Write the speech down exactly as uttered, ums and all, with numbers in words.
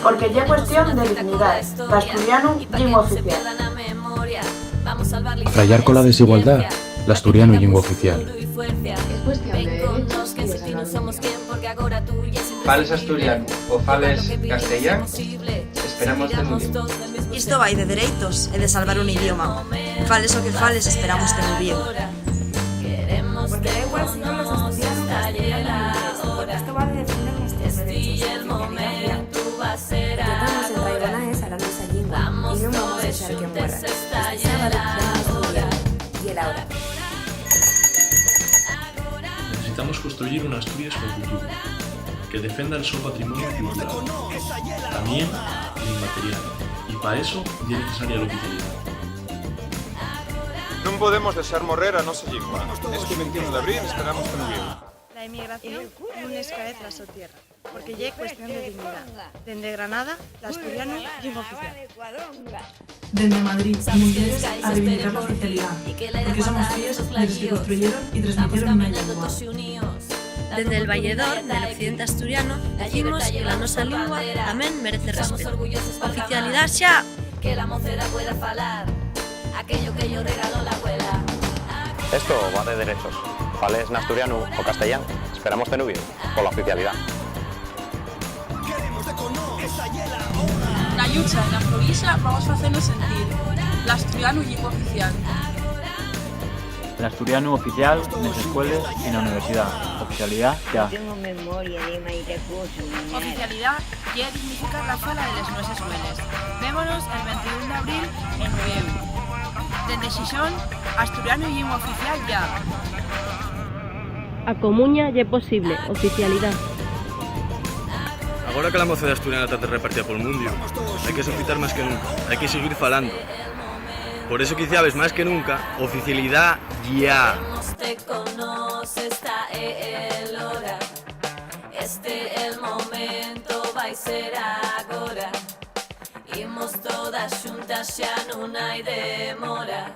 Porque ye cuestión de dignidá, l'asturianu ye llingua oficial. Frayar cola desigualdá, l'asturianu ye llingua oficial. Es cuestión de derechos y de salvaguardia. Fales asturianu o fales castellán, esperamos tenuvie'l. Isto vai de dereitos e de salvar un idioma. Fales o que fales, esperamos tenuvie'l. Porque da igual si no los asturianos, castellano o inglés, porque esto va de defender nuestros derechos. Intentamos enraigonaes a la nuesa llingua y nun vamos dexar que muera. Este sábadu vamos estudiar. Ye la hora. Necesitamos construyir una Asturies con futuru, que defenda'l so patrimoniu cultural, tamién l'inmaterial, y pa eso ye necesaria l'oficialidá. Nun podemos dexar morrer a nosa llingua. Esti ventiún d'abril esperamos tenuvie'l. La emigración nun escaez la so tierra, porque ye cuestión de dignidá. Dende Granada, l'asturianu ye oficial. Dende Madrid, muyeres a reivindicar la oficialidá, porque somos fíes de los que construyeron y transmitieron una llingua. Dende'l bayedor del occidente asturiano, dicimos que la nosa llingua tamién merece respetu. Oficialidá xa! Que la mocedá pueda falar aquello que yo regaló la abuela. Esto va de derechos. Fales n'asturianu o castellán, esperamos tenuvie'l, pola oficialidá. Na llucha y na provincia vamos facernos sentir. L'asturianu llingua oficial. L'asturianu oficial nes escueles y na universidá. Oficialidá, ya. Tengo memoria de maita cosa, mi nena. Oficialidá ye dignificar la fala de les nueses güeles. Vémonos el ventiún d'abril en Uviéu. Dende Xixón, asturianu llingua oficial, ya. A comuña ye posible, oficialidá. Agora que la mocedá asturiana ta repartida pol mundiu, hai que sofitar más que nunca, hai que siguir falando. Por eso quiciabes más que nunca, oficialidá ya. Te conoce, esta é el hora. Este el momento, vai ser agora. Imos todas xuntas, xa nun hai demora.